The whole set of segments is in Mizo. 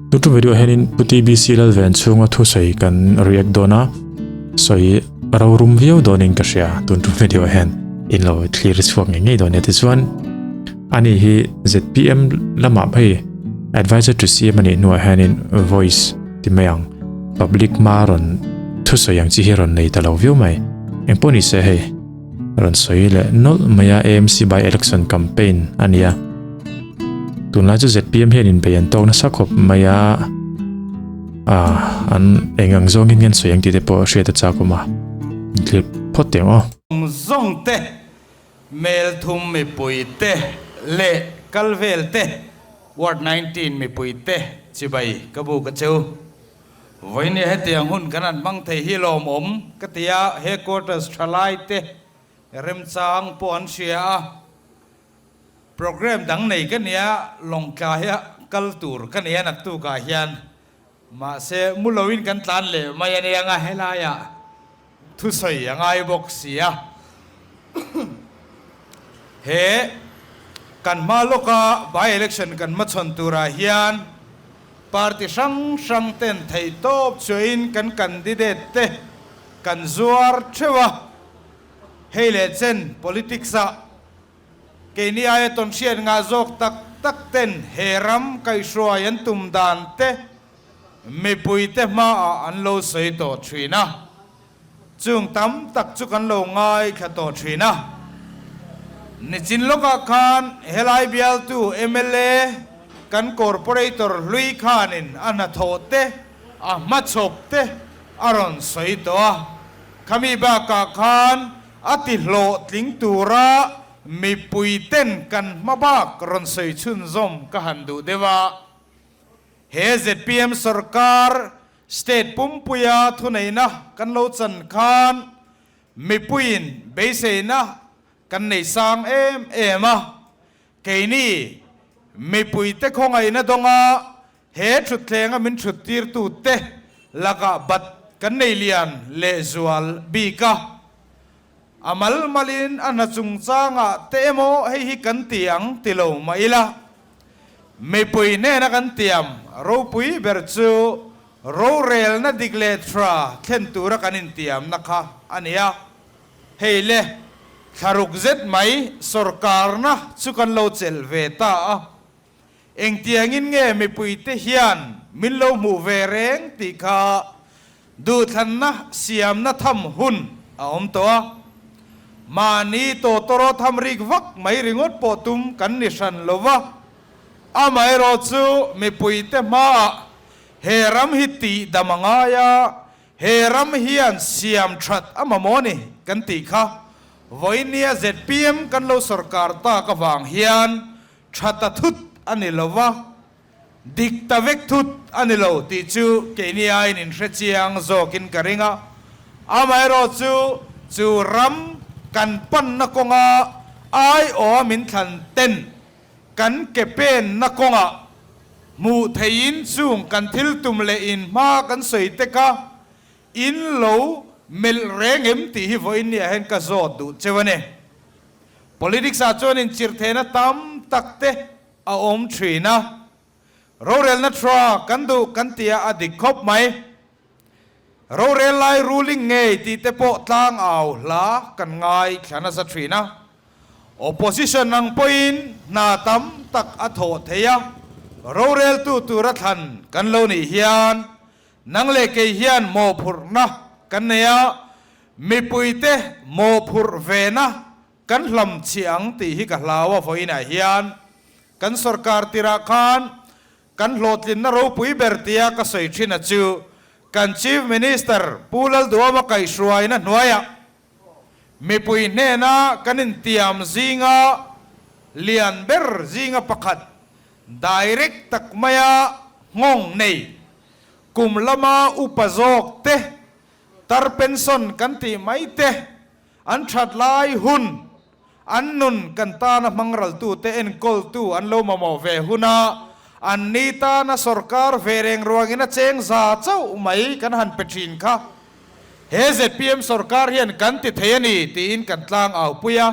Tun video hianin Pu TBC Lalven chhunga thusawi kan react dawn a, sawi rorum viau dawnin ka hria tun tum video hian in lo thlir chhuak ngei ngei dawn nia. Tichuan ani hi ZPM lamah phei advisor to CM anih hnuah hianin voice ti mai ang public hma rawn thusawi ang chi hi rawn nei ta lo viau mai. Engpawh ni se hei rawn sawi leh nawlh mai a AMC by election campaign a ni a. Tunlai chu ZPM hian inbei an tawk nasa khawp mai a, ah an eng ang zawngin nge an sawi ang tih te pawh hriat a chak awm a, thlir phawt teh ang aw. Zawng zawng te, Melthum mipui te leh Kalvel te, Ward 19 mipui te chibai ka bu ka cheu. Vawinia hetiang hun kan han hmang thei hi lawmawm ka ti a, headquarters thalai te remchang pawh an hria a, Program dang nei ka nia, Lawngtlaia kal tur ka nia naktukah hian. Mahse, mu loin kan tlan leh mai a nia nga helaiah thusawi a ngai bawk si a. He kan hma lawka by-election kan hmachhawn turah hian party hrang hrang ten theihtawp chuahin kan candidate te kan zuar theuh a. Hei leh chen politics ah Keini aia tawnhriat ngah zawk tak tak ten he ram kaihhruai an tum dan te mipuite hmaah an lo sawi tawh thin a, chung tam tak chu kan lo ngaithla tawh thin a. Nichin lawkah khan helai bialtu mla kan corporator hlui khanin a hnathawh te, a hmachhawp te a rawn sawi tawh a, khami bakah khan A ti hlawhtling tura mipuiten kan hma bak rawn sawi chhunzawm ka han duh deuh a. He zpm sorkar state pumpuia thuneihna kan lo chan khan mipuiin beiseina kan nei sang em em a. Keini mipuite khawngaihna dawnga He thutthleng a min thut tirtu te lakah bat kan nei lian lehzual bik a, a mal malin a hna chungchangah te emaw hei hi kan ti ang ti lo mah ila, mipui hnena kan tiam ropui ber chu rorelna dik leh thra thlen tura kan intiamna kha a ni a. Hei le, thlaruk zet mai sawrkarna chu kan lo chelh ve ta a. Engtiangin nge mipuite hian min lo hmuh ve reng tih kha duhthlanna siamna tham hun a awm tawh a. Mahni tawtawraw tham rik vak mai ringawt pawh tum kan ni hran lo va. Amaherawh chu mipuite hmaah he ram hi tih dam a ngai a, he ram hian siam that a mamawh a ni kan tih kha vawinia zpm kan lo sawrkar tak avang hian Tha ta thut a ni lo va, dik ta vek thut a ni lo tih chu keini aiin in hre chiang zawkin ka ring a. Amaherawh chu, chu ram kan panna kawnga aiawha min thlan ten kan ke penna kawngah hmuh theihin chung kan thil tum leh in hma kan sawi te kha in lo melh reng em tih hi vawiin ni ah hian ka zawt duh cheu a ni. Politics ah chuan inchirhthehna tam tak te a awm thin a, rorelna thra kan duh kan tih ah a dik khawp mai. Rorel lai ruling ngei tih te pawh tlang au hla kan ngai thla nasa thin a, opposition ang pawhin hna tam tak a thawh thei a, roreltu tura thlan kan lo nih hian nang leh kei hian mawhphurhna kan nei a, Mipuite mawhphurh vena kan hlam chhiah ang tih hi ka hlau a vawiinah hian kan sorkar tirah khan kan hlawhtlinna ropui ber tia ka sawi thin a chu kan Chief Minister Pu Lalduhawma kaihhruaina hnuaiah mipui hnena kan intiam zinga lian ber zinga pakhat direct tak maia nghawng nei kum lama upa zawk te Tar pension kan tih mai te, an that lai hun, an nun kan tana hmangraltute enkawltu an lo mamawh ve huna an ni tana sorkar ve reng ruangin a cheng za chauh mai kan han pe thin kha he zpm sorkar hian kan ti thei a ni tiin kan tlang aupui a,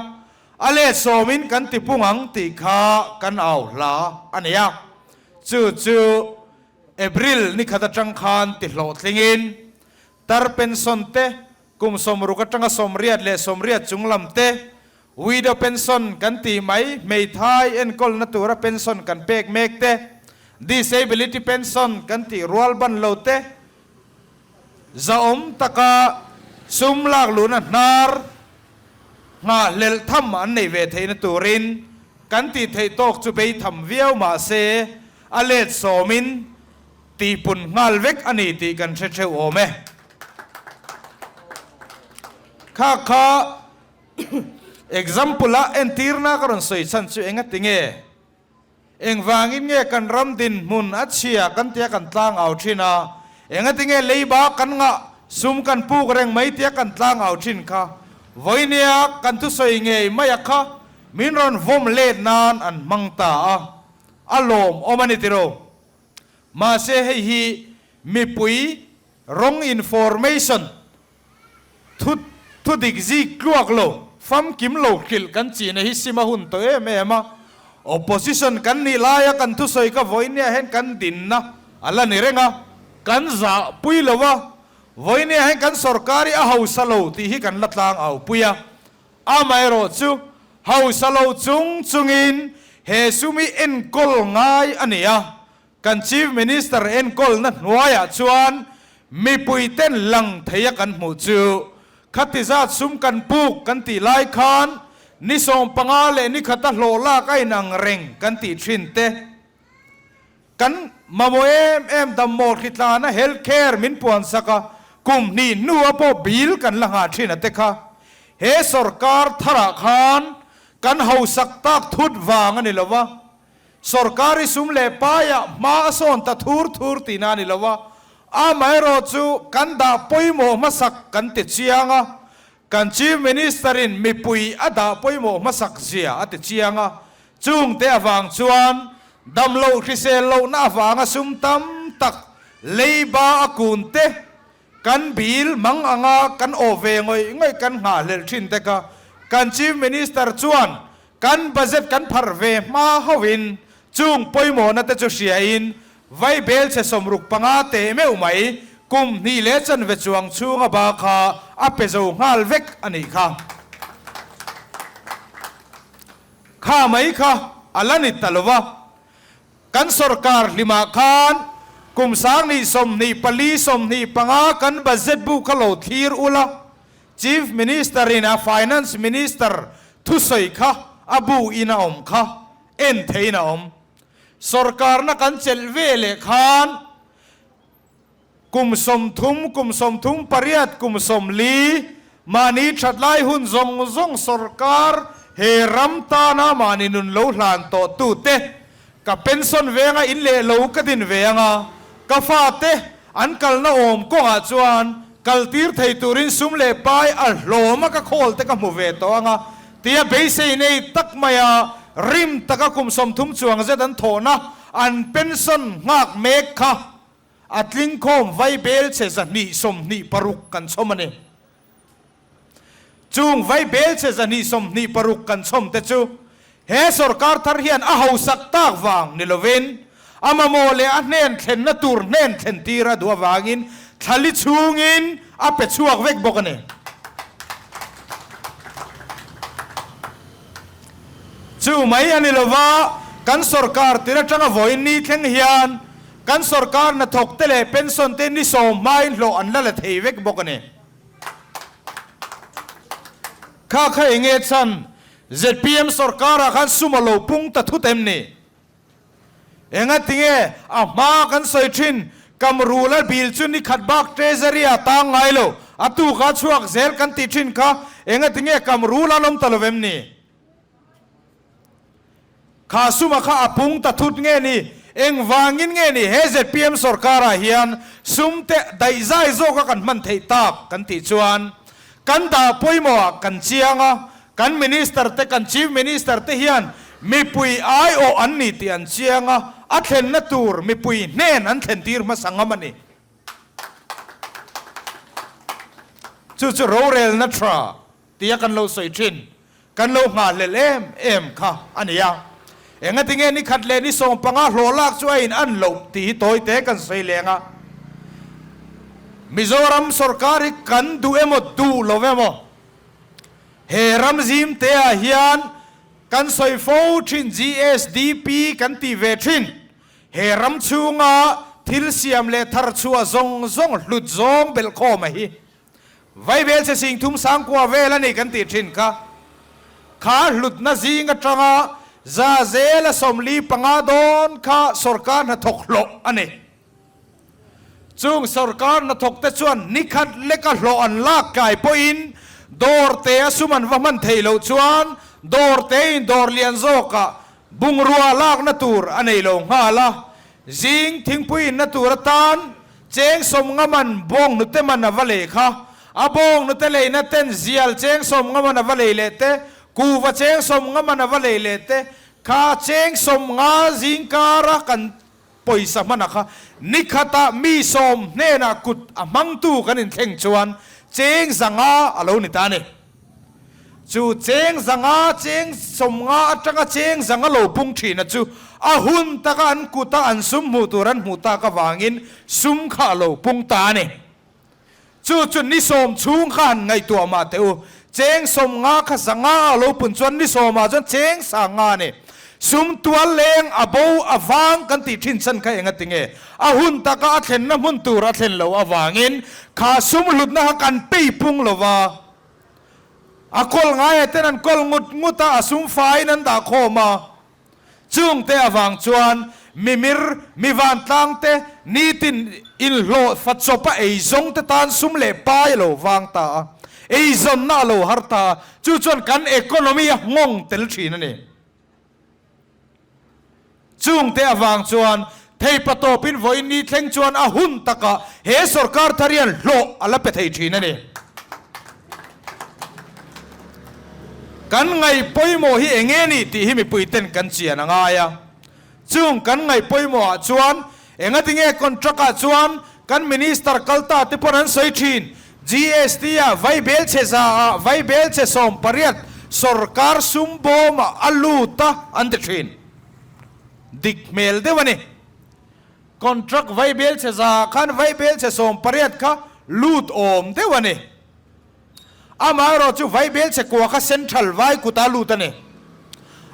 a let sawmin kan ti pung ang tih kha kan au hla a ni a, chu chu. April ni khat atang khan ti hlawhtlingin tar pension te, kum 60 atanga 80 leh 80 chunglam te, widow pension kan tih mai, hmeithai enkawlna tura pension kan pek mek te, disability pension kan tih rual ban lo te, zahawm taka sum lak luhna hnar nghahhlelh tham an neih ve theihna turin kan tih theih tawk chu bei tham viau mah se a let sawmin tihpun nghal vek a ni tih kan hre theuh awm e. Kha kha example a entirna ka rawn sawi chhan chu engati nge? Engvangin nge kan ram dinhmun a chhia kan tia kan tlang au thin a? Engati nge leiba kan ngah sum kan puk reng mai tia kan tlang au thin kha? Vawinia kan thusawi ngei mai a kha min rawn vawm let nan an hmang ta a, a lawmawm a ni tiro. Mahse hei hi mipui wrong information Thu thu dik zik tluak lo, famkim lo hrilh kan chihna hi sim a hun tawh em em a. Opposition kan nih laia kan thusawi ka vawinia hian kan dinna a la ni reng a, kan zahpui lo a, vawinia hian kan sorkar hi a hausa lo tih hi kan la tlang au pui a. Amaherawh chu hausa lo chung chungin he sum hi enkawl ngai a ni a, Kan Chief Minister enkawlna hnuaiah chuan mipuiten lang theia kan hmuh chu khati zat sum kan puk kan tih lai khan ni 15 leh ni khata hlawh lak a inang reng kan tih thin te kan mamawh em em dammaw hritlana health care min puansak a kum hnih hnua pawh bill kan la nghah thin a te kha he sorkar tharah khan kan hausak tak thut vang a ni lo va. Sorkari sum leh paiah hma a sawn ta thur thur tihna a ni lo a, amaherawh chu kan dah pawimawh hmasak kan ti chiang a, kan Chief Minister-in mipui a dah pawimawh hmasak zia a ti chiang a, chungte avang chuan damloh hrisel lohna avanga sum tam tak leiba a kun te Kan bill mang anga kan aw ve ngawih ngawih kan nghahhlelh thin te kha kan Chief Minister chuan kan budget kan pharh ve hma hauhin chung pawimawhna te chu hriain vai bel chhe 65 teh meuh mai kum hnih leh chanve chuang chhunga ba kha a pe zo nghal vek a nih kha. Kha mai kha a la ni ta lova. Kan sorkar hlimah khan kum 2024 25 kan budget bu kha lo thlir ula, Chief Minister in a Finance Minister thusawi kha a bu in a awm kha en theihin a awm. Sorkarna kan chelh ve leh khan Kum 30, kum 38, kum 40, mahni that lai hun zawng zawng sorkar he ram tana mahni nun lo hlan tawh tute, ka pension venga in leh lo ka din ve anga, ka fate an kalna awm kawngah chuan kaltir thei turin sum leh pai a hlawm a ka khawl te ka hmu ve tawh anga tia beisei nei tak maia rim taka kum 30 chuang zet an thawhna an pension nghak mek kha A tlingkhawm vaibel chhe 226 kan chhawm a ni. Chung vaibel chhe 226 kan chhawm te chu he sorkar thar hian a hausak tak vang ni lovin a mamawh leh a hnen thlenna tur hnen thlen tir a duh avangin thlali chhungin a pe chhuak vek bawk a ni. Chu mai a ni lova, kan sorkar tir atanga vawiin ni thleng hian kan sorkar hnathawk te leh pension te ni sawm hmain hlawh an la la thei vek bawk a ni. Kha kha enge chhan zpm sorkarah khan sum a lo pung ta thut em ni? Engatinge a hma kan sawi thin, Kamrula bill chu ni khat bak Treasury ah tang ngai lo, a tuka chhuak zel kan tih thin kha engatinge Kamrula an awm ta lo vem ni? Kha suma kha a pung ta thut nge ni? Engvangin nge ni he zpm sorkarah hian sum te daihzai zawka kan hman theih tak kan tih chuan kan dah pawimawhah kan chiang a, Kan Minister te, kan Chief Minister te hian mipui aiawh an ni tih an chiang a, a thlenna tur mipui hnen an thlen tir hmasa ngam a ni. Chu chu rorelna tha tia kan lo sawi thin, kan lo nghahhlelh em em kha a ni a. Engatinge ni khat leh ni 15 hlawh lak chu a in an loh tih hi tawi te kan sawi leng a. Mizoram sorkar hi kan duh emaw duh lo emaw he ram zim te ah hian kan sawi fo thin GSDP kan tih ve thin. He ram chhunga thil siam leh thar chhuah zawng zawng hlut zawng belhkhawm a hi Vaibel che sing thum sangkua vel a ni kan tih thin kha. Kha hlutna zing atanga za zela 45 dawn kha sorkar hnathawk hlawh a ni. Chung sorkar hnathawk te chuan nikhat leka hlawh an lak kai pawhin dawr te a sum an va hman theih loh chuan dawr te in dawr lian zawkah bungrua lakna tur a nei lo nghal a. Zing thingpui inna tur atan cheng 50 man bawng hnute man a va lei kha. A bawng hnute leina ten zial cheng 50 man a va lei leh te, kuhva cheng 50 man a va lei leh te, kha cheng 50 zing kara kan pawisa hmana kha nikhatah mi 10 hnenah kut a hmangtu kan inthleng chuan cheng 500 a lo ni ta a ni. Chu cheng 500, cheng 50 atanga cheng 500 lo pung thina chu a hun taka an kuta an sum hmuh tur an hmuh tak avangin sum kha a lo pung ta a ni. Chu chu ni 10 chhung kha han ngaihtuah mah teh u. Cheng 50 kha 500 a lo pun chuan ni 10-ah chuan cheng 500 a ni. Sum tual leng a bo a vang kan tih thin chan kha enga tinge? A hun taka a thlenna hmun tur a thlen loh avangin kha sum hlutna kha kan pei pung lova. A kawl ngaia ten an kawl ngut ngut a, a sum faiin an dah khawm a. Chungte avang chuan mimir, mi vantlang te, nitin inhlawh fa chawpa eizawng te tan sum leh pai a lo vang ta a, eizawnna a lo har ta a, chu chuan kan economy a nghawng tel thin a ni. Chungte avang chuan theipa tawpin vawiin ni thleng chuan a hun takah he sorkar thar hian hlawh a la pe thei thin a ni. Kan ngaih pawimawh hi eng nge ni tih hi mipui ten kan chian a ngai a. Chung kan ngaih pawimawhah chuan engati nge contract ah chuan kan minister kalta te pawn an sawi thin GST ah vaibel chhe za ah vaibel chhe 18 sorkar sum bawm ah a lut a an ti thin. Dik hmel deuh a ni. Contract vaibel chhe za ah khan vaibel chhe 18 kha lut awm deuh a ni. Amaherawh chu vaibel chhe kua kha central vai kuta lut a ni.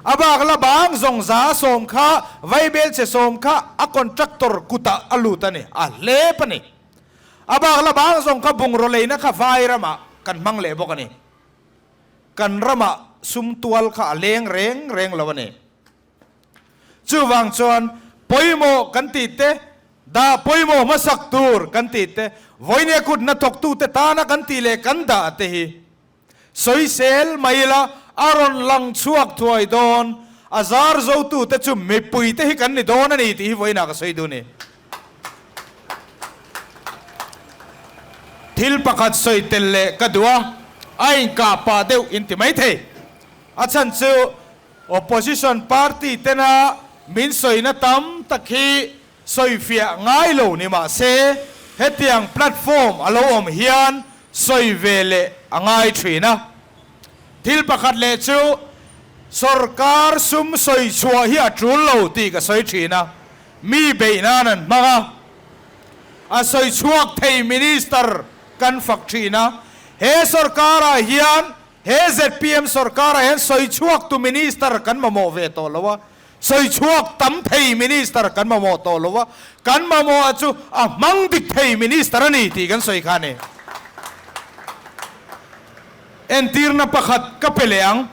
A bak la bang zawng za a 10 kha vaibel chhe 10 kha a contractor kutah a lut a ni. A hlep a ni. A bak la bang zawng kha bungraw leina kha vai ramah kan hmang leh bawk a ni. Kan ramah sum tual kha a leng reng reng lo a ni. Chuvang chuan pawimawh kan tih te, dah pawimawh hmasak tur kan tih te, vawinia kut hnathawktute tana kan tih leh kan dah te hi sawisel mai ila a rawn lang chhuak thuai dawn. A zar zotute chu mipuite hi kan ni dawn a ni tih hi vawiinah ka sawi duh a ni. Thil pakhat sawi tel leh ka duh a, a inkah pah deuh in ti mai thei. A chhan chu Opposition party tena min sawina tam tak hi sawifiah ngai lo ni mah se, hetiang platform a lo awm hian sawi ve leh a ngai thin a. Thil pakhat leh chu sorkar sum sawi chhuah hi a tul lo tih ka sawi thin a, mi beih nan an hmang a. A sawi chhuak thei minister kan fak thin a, he sorkarah hian He zpm sorkarah hian sawi chhuak tu minister kan mamawh ve tawh lo a, sawi chhuak tam thei minister kan mamawh tawh lo a, kan mamawh chu a hmang dik thei minister a ni tih kan sawi kha a ni. Entirna pakhat ka pe leh ang.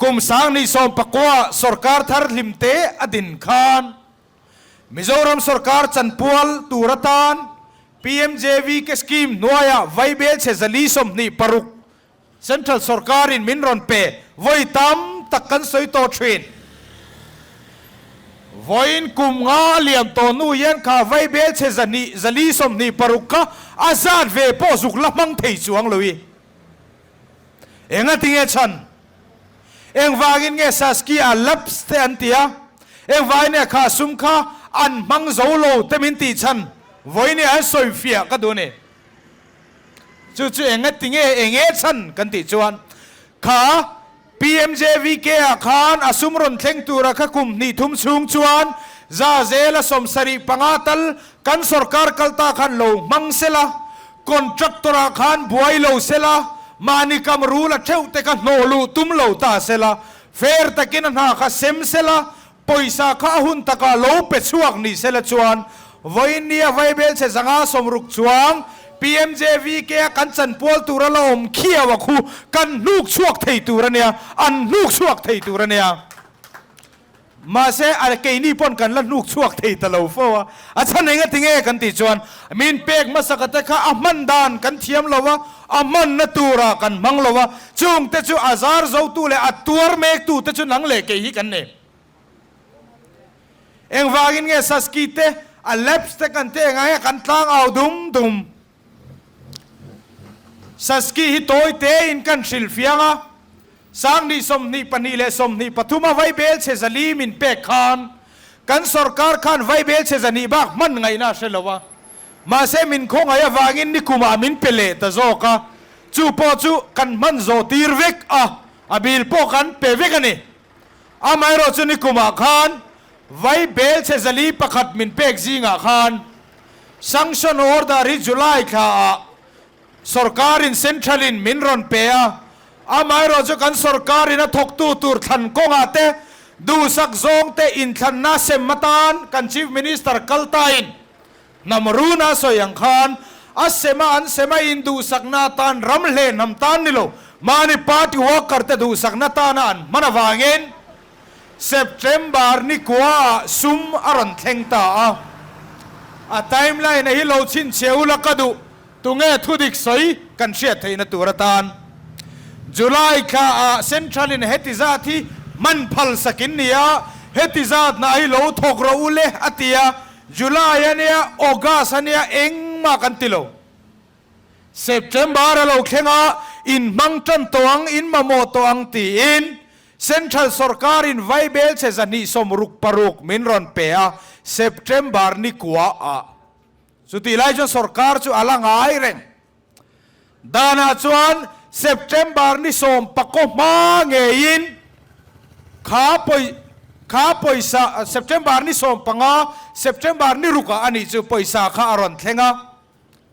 Kum 2019 sorkar thar hlim te a din khan Mizoram sorkar chanpual tur atan PMJVK scheme hnuaiah vaibel chhe 426 Central sorkarin min rawn pe vawi tam tak kan sawi tawh thin. Vawiin kum nga a liam tawh hnu hian kha vaibel chhe 426 kha a zat ve pawh zuk la hmang thei chuang lo i. Enga tinge chhan? Engvangin nge Saskia lapse te an ti a? Engvangin nge kha sum kha an hmang zo lo te min tih chhan? Vawiin an sawi fiah ka duh a ni. Chu chu enga tinge enge chhan kan tih chuan kha PMJVK ah khan a sum rawn thleng tura kha kum hnih thum chhung chuan za zela 75 tal kan sorkar kal ta khan lo hmang sela, contractor ah khan buai lo sela, mahni kam rul a theuh te kha hnawh luh tum lo ta sela, fair takin a hna kha sem sela, Pawisa kha a hun takah lo pe chhuak ni sela chuan vawiin nia vaibel chhe 160 chuang PMJVK a kan chanpual tur a la awm khiau a khu kan hnuk chhuak thei tur a nia, an hnuk chhuak thei tur a nia. Mahse a keini pawn kan la hnuk chhuak thei ta lo fo a, a chhan eng a ti nge kan tih chuan min pek hmasaka te kha a hman dan kan thiam lo a, a hmanna turah kan hmang lo a, chungte chu a zar zotu leh a tuar mektu te chu nang leh kei hi kan nei. Engvangin nge Saski te a lapse te kan teh ngai a kan tlang au dum dum. Saski hi tawi te in kan hrilh fiang a, Sangni 22 leh 23 a vaibel chhe 400 min pek khan kan sorkar khan vaibel chhe 200 bak hman ngaihna a hre lo a, mahse min khawngaih avangin nikumah min pe leh ta zawk a, chu pawh chu kan hman zawh tir vek a, a bil pawh kan pe vek a ni. Amaherawh chu nikumah khan vai bel chhe 401 min pek zingah khan sanction order hi July thlaah sorkarin central-in min rawn pe a, amaherawh chu kan sorkarin a thawktu tur thlan kawngah te duhsak zawng te inthlanna sem atan kan Chief Minister kal tain hnam runa sawi ang khan a sema an sema induhsakna atan ram hle hnam tan ni lo mahni party worker te duhsakna tana an hman avangin September ni kuaah sum a rawn thleng ta a. A timeline a hi lo chhinchhiah ula ka duh tunge thudik sawi kan hriat theihna tur atan July thlaah Central in heti zat hi hman phal sakin ni a, heti zatna hi lo thawk rawh u le a ti a. July a nia, August a nia, engmah kan ti lo. September a lo thleng a, in hmang tan tawh ang, in mamawh tawh ang tiin Central sorkarin vaibel chhe 266 min rawn pe a, September ni kua ah. Chutih lai chuan sorkar chu a la ngai reng. Danah chuan September ni 19 hma ngeiin kha pawi kha pawisa September ni 15 September ni rukah a nih chu pawisa kha a rawn thleng a.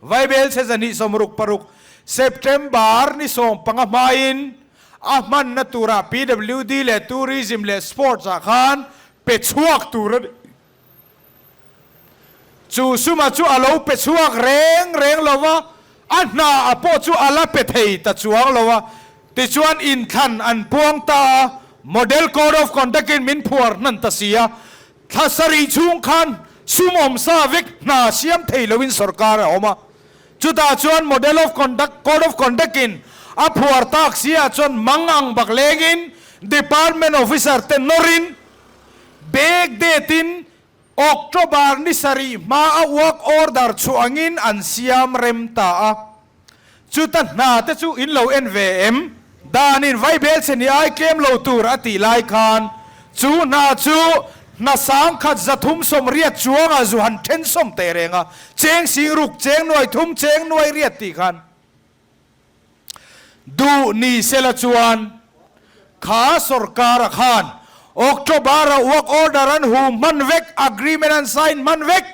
Vaibel chhe 266 September ni 15 hmain a hmanna turah PWD leh Tourism leh Sports ah khan pe chhuak tur a ni. Chu suma chu a lo pe chhuak reng reng lo va, a hna a pawh chu a la pe thei ta chuang lo a. Tichuan inthlan an puang ta a, Model Code of Conduct in min phuar hnan ta si a, thla sarih chhung khan sum awm sa vek hna siam thei loin sorkar a awm a. Chutah chuan Model of Conduct, Code of Conduct in a phuar tak si ah chuan mang ang bak lengin Department Officer te nawrin Bag date-in October ni sarih hma a work order chhuah angin an siam rem ta a. Chuta hna te chu in lo en ve em? Danin vaibel chhe ni ai tlem lo tur a tih lai khan chu hna chu hna 1380 chuangah zu han then sawm teh reng a, cheng 6000, cheng 300, cheng 800 tih khan. Duh ni sela chuan kha sorkar a khan October a work order an hu hman vek, agreement an sign hman vek.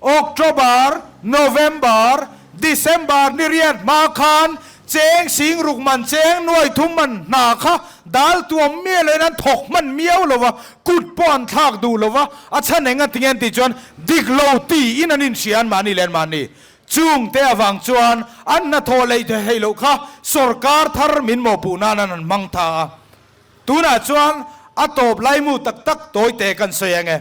October, November, December ni riat hma khan cheng 6000 man cheng 300 man hna kha dal tuam miah loin an thawk hman miau lo va, kut pawh an thlak duh lo va, a chhan eng a ti nge an tih chuan dik lo tiin an inhria an mahni leh an mahni. Chung te avang chuan an hnathawh lei theih loh kha sorkar thar min mawhpuh nan an hmang tha a. Tunah chuan a tawp laimu tak tak tawi te kan sawi ang e.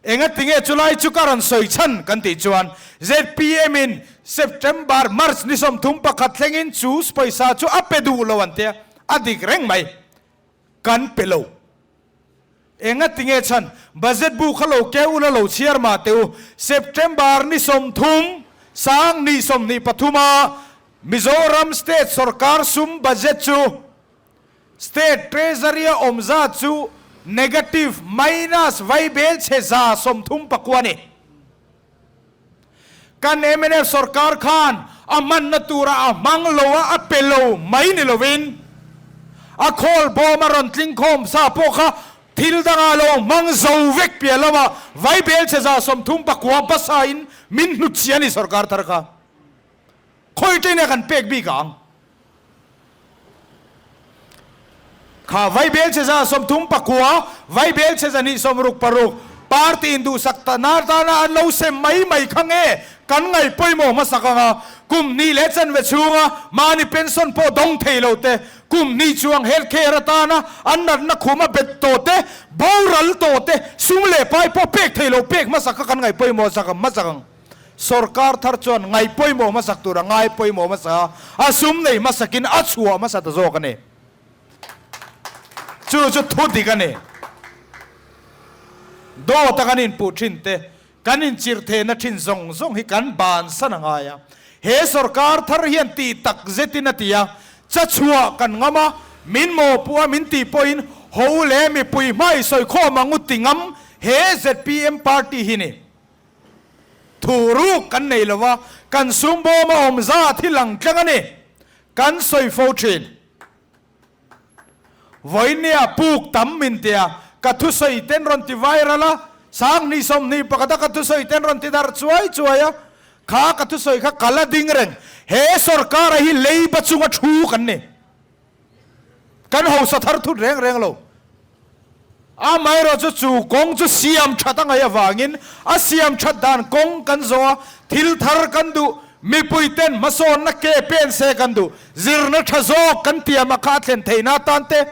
Engati nge chulai chu ka rawn sawi chhan kan tih chuan zpm in September, March ni 31 thlengin chu pawisa chu a pe duh lo an tia, a dik reng mai. Kan pe lo. Engati nge chhan? Budget bu kha lo keu ula lo chhiar mah teh u. September ni 30, 2023 a Mizoram State sorkar sum budget chu State Treasury a awm zat chu negative minus vaibel chhe 139 a ni. Kan mnf sorkar khan a hmanna tura a hmang lo a, a pe lo mai ni lovin A khawl bawm a rawn tling khawm sa pawh kha thil dangah lo hmang zo vek piah lama Vaibel chhe 39 basa in min hnut chi a ni sorkar thar kha. Khawi ṭin a kan pek bik ang? Kha Vaibel chhe 39, Vaibel chhe 266 party in duhsak ta na tana an lo sem mai mai kha nge kan ngaih pawimawh hmasak ang a, kum hnih leh chanve chhunga mahni pension pawh dawng thei lo te, kum hnih chuang health care atana an natna khum a bet tawh te, boral tawh te, sum leh pai pawh pek thei lo pek hmasak kha kan ngaih pawimawh hmasak ang. Sorkar thar chuan ngaih pawimawh hmasak tur a ngai pawimawh hmasa a, a sum nei hmasakin a chhuah hmasa ta zawk a ni. Chu chu thu dik a ni. Dawt a kan inpuh thin te, kan inchirh theihna thin zawng zawng hi kan bansan a ngai a. He sorkar thar hian tih tak zetin a ti a, cha chhuah kan ngam a, min mawhpuh a min tih pawhin ho leh mipui hmai sawikhawm ang u ti ngam he zpm party hi ni. Thu ruk kan nei lo a, kan sum bawm a awm zat hi lang tlang a ni. Kan sawi fo thin. Vawinia puk tam min tia ka thusawi ten rawn ti viral a, 2021 a ka thusawi ten rawn ti darh chuai chuai a, kha ka thusawi kha ka la ding reng. He sorkara hi leiba chunga thu kan ni. Kan hausa thar thut reng reng lo. Amaherawhchu chu kawng chu siam that a ngaih avangin a siam that dan kawng kan zawh a, thil thar kan duh, mipui ten hmasawnna ke pen se kan duh, zirna tha zawk kan tiam a kha a thlen theihna atan te,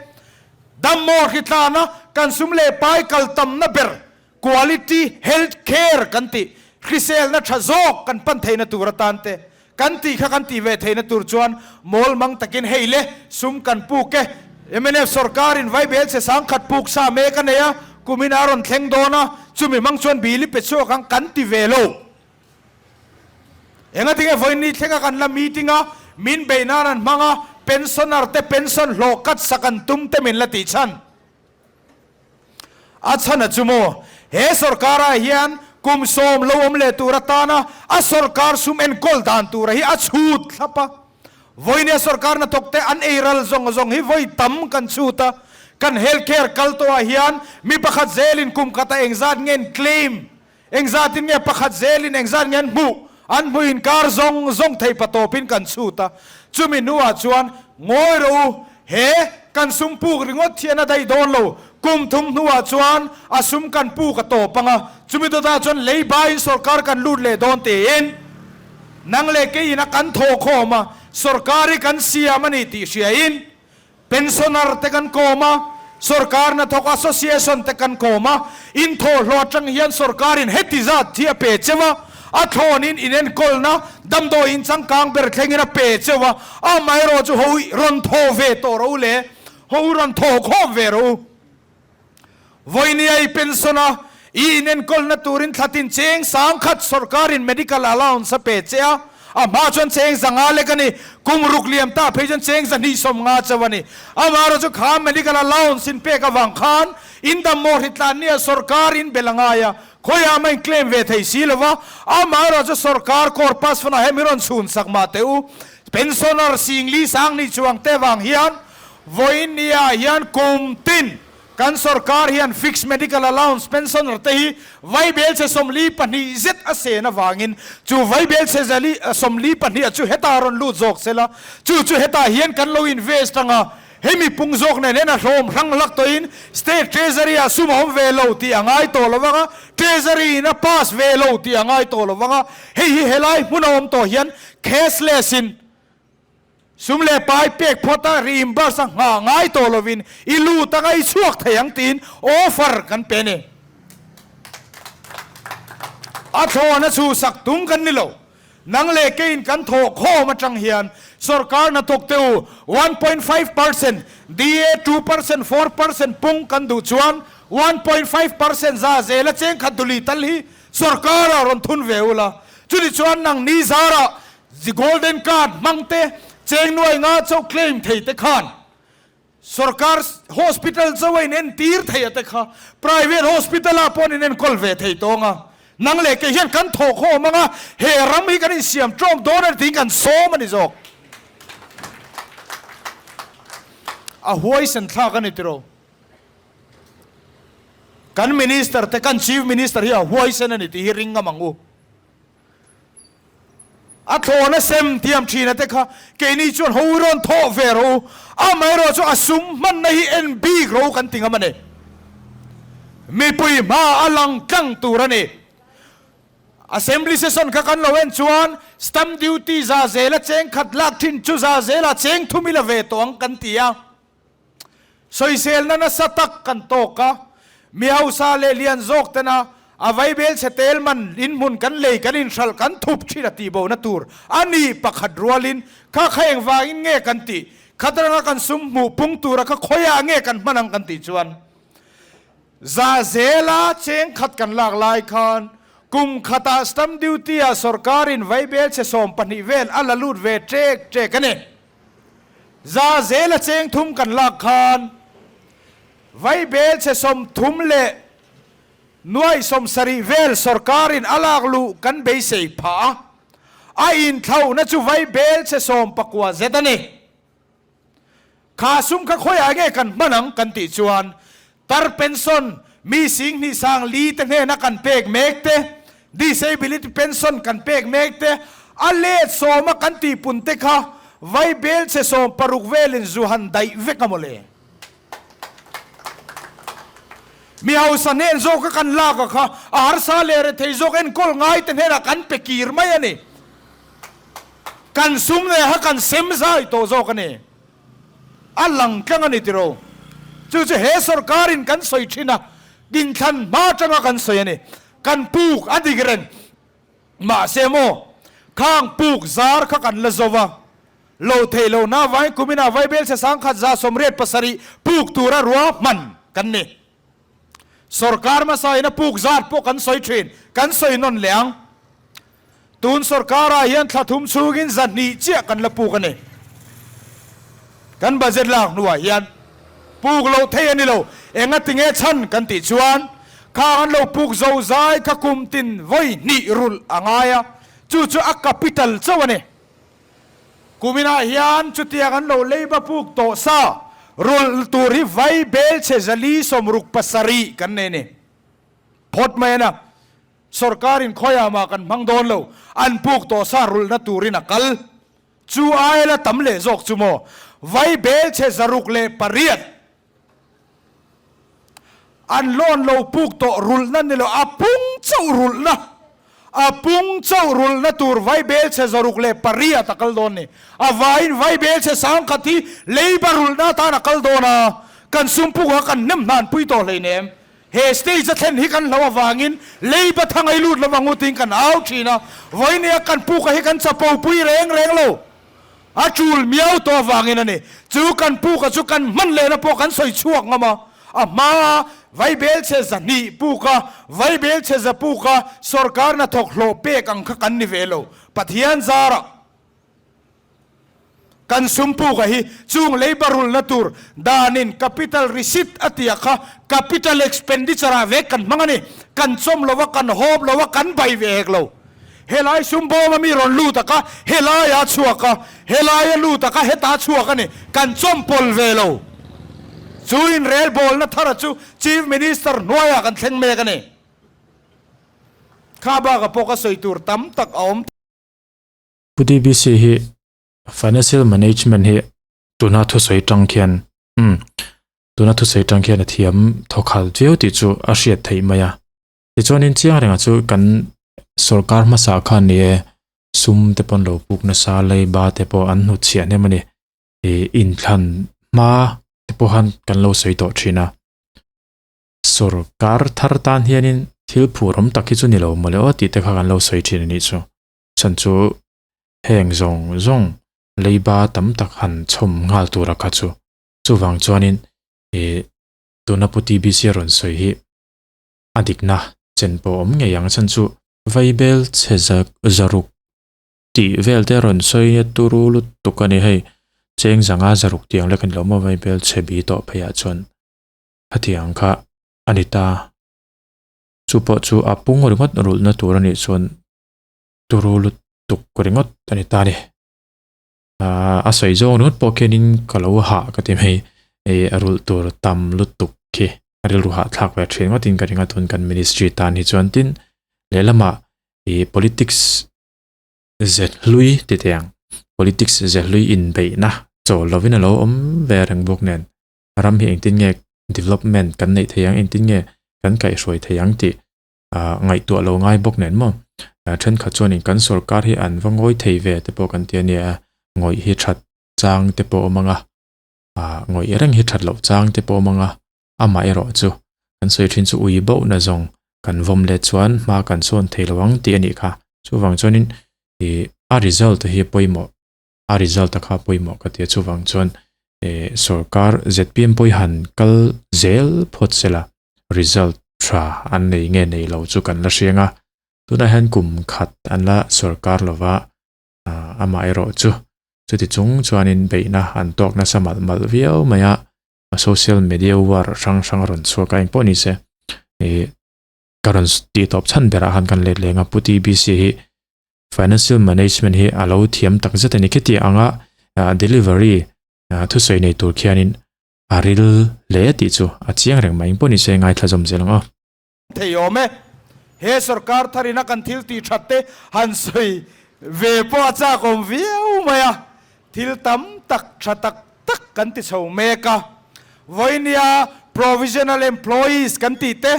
dammaw hritlana kan sum leh pai kal tamna ber Quality health care kan tih, hriselna tha zawk kan pan theihna tur atan te kan tih kha kan tih ve theihna tur chuan mawl mang takin hei le sum kan puk e. Mnf sorkarin Vaibel chhe sangkhat puk sa mek a nei a, kumin a rawn thleng dawn a, chumi hmang chuan bill i pe chhuak ang kan ti ve lo. Engatinge vawiin thlenga kan la meeting a, min beih nan an hmang a, pensioner te pension hlawh kat sak an tum te min la tih chhan. A chhan a chu maw? He sorkar-ah hian kum sawm lo awm leh tur atana a sorkar sum enkawl dan tura hi a chhut thlap a. Vawinia sorkar hnathawkte an ei ral zawng zawng hi vawi tam kan chhut a. Kan health care kal tawhah hian mi pakhat zelin kum khatah engzat nge an claim, engzatin nge pakhat zelin engzat nge an hmuh, an hmuh inkar zawng zawng thei patawpin kan chhut a. Chumi hnuah chuan ngawi rawh u, He kan sum puk ringawt hian a daih dawn lo. Kum thum hnuah chuan a sum kan puk a tawp ang a, chumi dawtah chuan leibain sorkar kan lut leh dawn tiin nang leh keiin a kan thaw khawm a, sorkar hi kan siam a ni tih hriain pensioner te kan kawm a, sorkar hnathawk association te kan kawm a, inthawhhlawh atang hian sorkarin heti zat hi a pe cheu a, A thlawnin inenkawlna damdawi in changkang ber thlengin a pe cheu a, amaherawh chu ho rawn thaw ve tawh rawh u le, ho rawn thaw khawm ve rawh u. Vawinia i pension a, i inenkawlna turin thlatin cheng 1000 sorkarin medical allowance a pe che a, a hma chuan cheng 500 lek a ni, kum ruk liam ta phei chuan cheng 250 cheu a ni. Amaherawh chu kha medical allowance in pek avang khan in dammaw hritlan nia sorkarin bel a ngai a, Khawiah mah in claim ve thei si lo va, amaherawh chu sorkar corpus fund ah hian min rawn chhun sak mah teh u. Pensioner singli sang ni chuang te vang hian vawiin ni ah hian kum tin kan sorkar hian fixed medical allowance pensioner te hi vaibel chhe 42 zet a sen avangin chu vaibel chhe zali 42 ah chu hetah rawn lut zawk sela chu chu hetah hian kan lo invest anga Hemi pung zawk nen hian a hlawm hrang hlak tawhin State Treasury ah sum a awm ve lo tih a ngai tawh lo vang a, Treasury in a pass ve lo tih a ngai tawh lo vang a, hei hi helai hmun a awm tawh hian cashless in sum leh pai pek phawt a reimburse a nghah ngai tawh lovin i lut anga i chhuak thei ang tiin offer kan pe a ni. A thlawn a chhuhsak tum kan ni lo. Nang leh keiin kan thawh khawm atang hian sorkar hnathawk te u 1.5%, DA 2%, 4% pung kan duh chuan 1.5% za zela cheng khat duli tal hi sorkar ah rawn thun ve ula. Chuni chuan nang ni zarah golden card hmang te cheng nuai nga chauh claim thei te khan Sorkar hospital chauh a in entir thei a te kha private hospital ah pawh an in enkawl ve thei tawng a, nang leh kei hian kan thawh khawm ang a, he ram hi kan insiam tawm dawn a ni tiin kan sawm a ni zawk. A huaisen thlak a ni tiraw? Kan Minister te, kan Chief Minister hi a huaisen a ni tih hi ring ngam ang u. A thlawna sem thiam thina te kha keini chuan ho rawn thawh ve rawh u, amaherawh chu a sum hmanna hi en bik rawh u kan ti ngam a ni. Mipui hma a lang tlang tur a ni. Assembly session kha kan lo en chuan stamp duty za zela cheng khat lak thin chu za zela cheng thum ila ve tawh ang kan ti a. Sawiselna nasa tak kan tawk a, mi hausa leh lian zawk tena a vaibel chhe tel man inhmun kan lei kan inhralh kan thup thin a tihbohna tur a ni pakhat rualin kha kha engvangin nge kan tih khat ranga kan sum hmuh pung tura kha khawiah nge kan hman ang kan tih chuan Za zela cheng khat kan lak lai khan kum khatah stamp duty ah sorkarin vaibel chhe 12 vel a la lut ve ṭek ṭek a ni. Za zela cheng thum kan lak khan vaibel chhe 30 leh nuai 70 vel sorkarin a lak luh kan beisei phah a, a inthlauhna chu vaibel chhe 19 zet a ni. Kha sum kha khawiah nge kan hman ang kan tih chuan tar pension mi 20 sang li te hnena kan pek mek te, disability pension kan pek mek te, a let sawma kan tihpun te kha vai bel chhe 16 velin zu han daih vek a mawle. Mi hausa hnen zawka kan lak a kha a harsa leh rethei zawk enkawl ngai te hnenah kan pe kir mai a ni. Kan sum leh ha kan sem zai tawh zawk a ni. A lang tlang a ni tiro. Chu chu he sorkarin kan sawi thin a, dinthlan hma atanga kan sawi a ni. Kan puk a dik reng. Mahse maw, khang puk zar kha kan la zo va. Lo theih lo na vain kuminah Vaibel chhe 1187 puk tura ruahman kan ni. Sorkar hmasa in a puk zat pawh kan sawi thin, kan sawi nawn leh ang. Tun sorkarah hian thla thum chhungin 200 chiah kan la puk a ni. Kan budget lak hnuah hian puk loh thei a ni lo. Enga tinge chhan kan tih chuan khang an lo puk zo zai kha kum tin vawi hnih rulh a ngai a, chu chu a capital chauh a ni. Kuminah hian chutiang an lo leiba puk tawh sa rulh tur hi vai bel chhe 467 kan nei a ni. Phawt mai a na. Sorkarin khawiah mah kan hmang dawn lo, an puk tawh sa rulhna turin a kal. Chu aia la tam leh zawk chu maw? Vai bel chhe 608 an loan lo puk tawh rulhna ni lo, a pung chauh rulhna, a pung chauh rulhna tur vai bel chhe 608 a kal dawn ni. A vaiin vai bel chhe 1000 hi leiba rulhna atan a kal dawn a, kan sum pukah kan hnem hnan pui tawh hleinem. He stage a thlen hi kan hlo avangin leiba thang ei lut lovang u tiin kan au thin a, vawinia kan puka hi kan chapo pui reng reng lo. A tul miau tawh avangin a ni. Chu kan puka chu kan hman lehna pawh kan sawi chhuak ngam a, a hmaa vaibel chhe 200 puka, vaibel chhe 100 puka sorkar hnathawk hlawh pek ang kha kan ni ve lo. Pathian zarah. Kan sum puka hi chung leiba rulna tur danin capital receipt a tia kha capital expenditure ah vek kan hmang a ni. Kan chawm lo a, kan hawp lo a, kan bai ve hek lo. Helai sum bawm a mi rawn lut a kha helaia a chhuak a, helaia lut a kha heta a chhuak a ni. Kan chawm pawl ve lo. Chu inrelbawlna thara chu Chief Minister hnuaiah kan thleng mek a ni. Kha baka pawh ka sawi tur tam tak a awm. Pu DBC hi financial management hi tuna thusawi tang khian umm tuna thusawi tang khian a thiam thawkhal viau tih chu a hriat theih mai a. Tichuanin chiang rengah chu kan sorkar hmasa khan ni e sum te pawn lo puk nasa leiba te pawh an hnutchhiah hnem a ni. Ih inthlan hma te pawh khan kan lo sawi tawh thin a. Sorkar thar tan hianin thil phur awm tak hi chu ni lo mawle aw tih te kha kan lo sawi thin a nih chu. Chhan chu heng zawng zawng leiba tam tak han chhawm nghal tura kha chu. Chuvang chuanin ih tuna Pu TBC a rawn sawi hi a dikna chen pawh awm ngei ang. Chhan chu vaibel chhe zaruk tih vel te rawn sawi a turu lutuk a ni hei. Cheng zanga zaruk tih ang lek a ni lo maw vaibel chhe bi tawh pheiah chuan khatiang kha a ni ta. Chu pawh chu a pung ringawt rulhna tur a nih chuan turu lutuk ringawt a ni ta a ni. Aaa a sawi zawng ringawt pawh khianin ka lo hah ka ti mai. Ei a rulh tur tam lutuk khi a rilru hahthlak ve thin ngawtin ka ring a tun kan ministry tan hi chuan tin lehlamah ih politics ze hlui ti teh ang politics ze hlui inbeihna chawl lovin a lo awm ve reng bawk nen ram hi engtin nge development kan neih theih ang engtin nge kan kaihhruai theih ang tih ah ngaihtuah lo ngai bawk nen maw thenkhat chuanin kan sorkar hi an va ngawi thei ve te pawh kan ti a nia ngawih hi that chang te pawh a awm ang a. ah ngawih reng hi that loh chang te pawh a awm ang a, amah erawh chu kan sawi thin chu ui boh na zawng kan vawm let chuan hma kan sawn thei lo ang tih a nih kha. Chuvang chuanin ih a result hi a pawimawh, a result a kha pawimawh ka ti a, chuvang chuan ih sorkar zpm pawh hi han kal zel phawt se la result tha an nei nge nei lo chu kan la hriang a, tunah hian kum khat an la sorkar lova ah amah erawh chu chuti chung chuanin beihna an tawk nasa malh malh viau mai a social media war hrang hrang a rawn chhuak a engpawh ni se ih ka rawn tih tawp chhan berah khan kan let leng a pu T_B_C hi financial management hi a lo thiam tak zet a ni khiti anga ah delivery ah thusawi nei tur khianin a ril hle tih chu a chiang reng mai engpawh ni se ngaithla zawm zel ang aw. Thei awm e. He sorkar tharina kan thil tih that te han sawi ve pawh a chak awm viau mai a, thil tam tak tha tak tak kan ti chho mek a. Vawinia provisional employees kan tih te,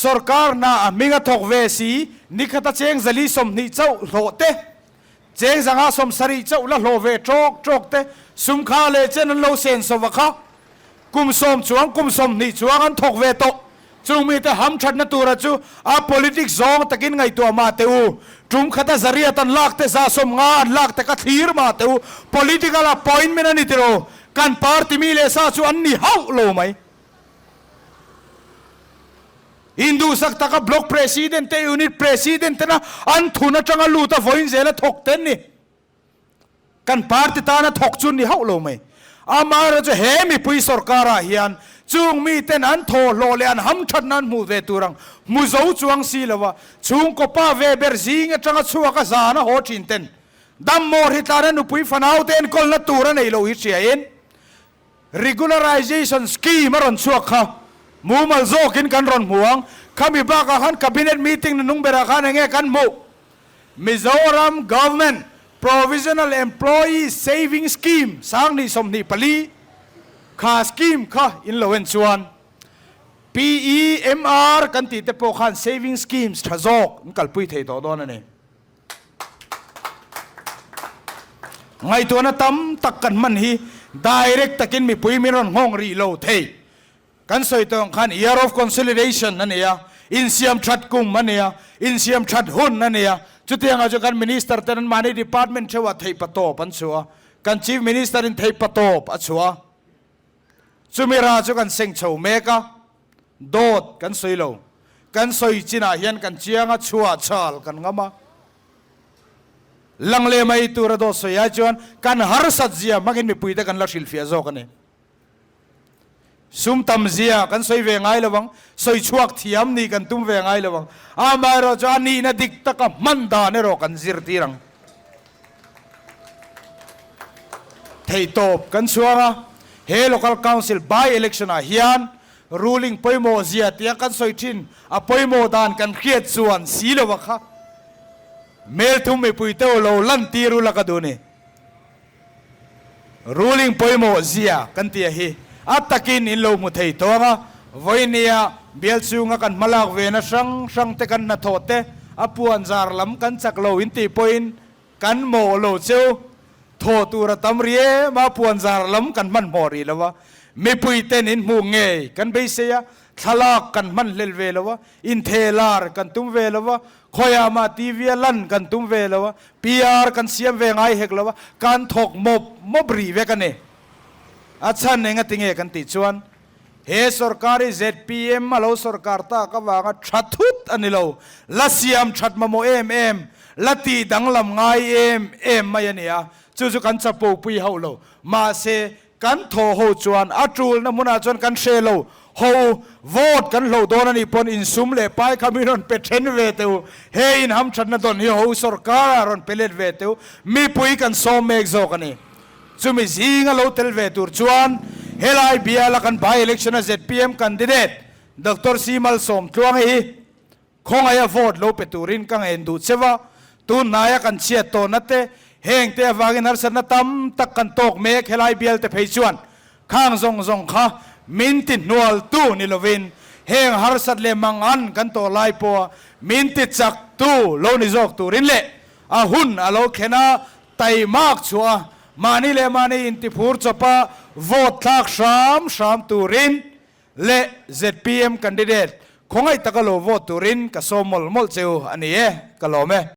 sorkar hna a hming a thawk ve si, nikhata cheng zali 20 chauh hlawh te, cheng zanga 70 chauh la hlawh ve tawk tawk te, sumkha leh chen an lo sen sawva kha. Kum sawm chuang kum 20 chuang an thawk ve tawh. Chung mite hamthatna tura chu a politics zawng takin ngaihtuah mah teh u. Tum khata zariat an lak te 150 an lak te ka thlir mah teh u. Political appointment a ni tiraw? Kan party mi leh sa chu an ni hauh lo mai. Induhsak taka block president te unit president tena an thun atanga lut a vawiin zela thawk te an ni. Kan party tana thawk chu ni hauh lo mai. Amaherawhchu he mipui sorkarah hian chung miten an thawhhlawh leh an hamthatna an hmuh ve tur ang hmu zo chuang si lo a, chhungkaw pa ve ber zing atanga chhuak a zan a haw thin ten dam mawr hi tlana nupui fanau te enkawlna tur a nei lo hi hriain Regularization Scheme a rawn chhuak kha mumal zawkin kan rawn hmu ang. Khami bakah khan Cabinet meeting na nung berah khan enge kan hmuh? Mizoram Government Provisional Employee Saving Scheme 2024 kha scheme kha in lo en chuan PEMR kan tih te pawh khan saving schemes tha zawk an kalpui thei tawh dawn a ni. Ngaihtuahna tam tak kan hman hi direct takin mipui min rawn nghawng rih lo thei. Kan sawi tawh ang khan year of consolidation a ni a, insiam that kum a ni a, insiam that hun a ni a. Chutiangah chuan kan minister ten anmahni department theuhah theihpatawp an chhuah a, kan chief minister in theihpatawp a chhuah a. Chumi ra chu kan seng chho mek a, dawt kan sawi lo. Kan sawi chinah hian kan chiang a, chhuah chal kan ngam a. Lang leh mai tura dawt sawi ai chuan kan harsat zia hmangin mipuite kan la hrilhfiah zawk a ni. Sum tam zia kan sawi ve ngai lo ang, sawi chhuak thiam nih kan tum ve ngai lo ang. Amaherawh chu a nihna dik taka hman dan erawh kan zirtir ang. Theihtawp kan chhuang a, he Local Council by-election ah hian ruling pawimawh zia tia kan sawi thin a pawimawh dan kan hriat chuan si lo a kha hmelthum mipui te lo lantir ula ka duh ni. Ruling pawimawh zia kan tih a hi a takin in lo hmu thei tawh ang a, vawinia bial chhunga kan hmalak vena hrang hrang te kan hnathawh te a puan zar lam kan chak lo in tih pawhin kan mawh lo cheu thaw tur a tam ri em a, puan zar lam kan hmanhmawh rih lo a, mipui ten in hmuh ngei kan beisei a, thlalak kan hmanhlel ve lo a, inthelar kan tum ve lo a, Khawiah mah TV a lan kan tum ve lo a, PR kan siam ve ngai hek lo a, kan thawk mawp mawp rih vek a ni. A chhan eng a ti nge kan tih chuan he sorkar hi zpm a lo sorkar tak avanga tha thut a ni lo, la siam that mamawh em em, la tih danglam ngai em em mai a ni a, chu chu kan chapo pui hauh lo. Mahse, Kan thaw ho chuan a tulna hmunah chuan kan hre lo ho, vote kan hloh dawn a nih pawn insum leh pai kha min rawn pe then ve teh u, he inhamthatna dawn hi ho sorkar ah rawn pe let ve teh u, mipui kan sawm mek zawk a ni. Chumi zinga lo tel ve tur chuan Helai biala kan by election a zpm candidate Doctor C Malsawmtluanga hi Khawngaih a vote lo pe turin ka ngen duh che va, tun hnaia kan chhiat tawhna te, heng te avangin harsatna tam tak kan tawk mek helai bial te phei chuan khang zawng zawng kha min ti hnual tu ni lovin heng harsat leh mangan kan tawh lai pawha min ti chak tu lo ni zawk turin leh a hun a lo thlen a taimak chhuah a mahni leh mahni intiphur chawpa vote thlak hram hram turin leh zpm candidate khawngaih taka lo vote turin ka sawm mawlh mawlh cheu a ni e, ka lawm e.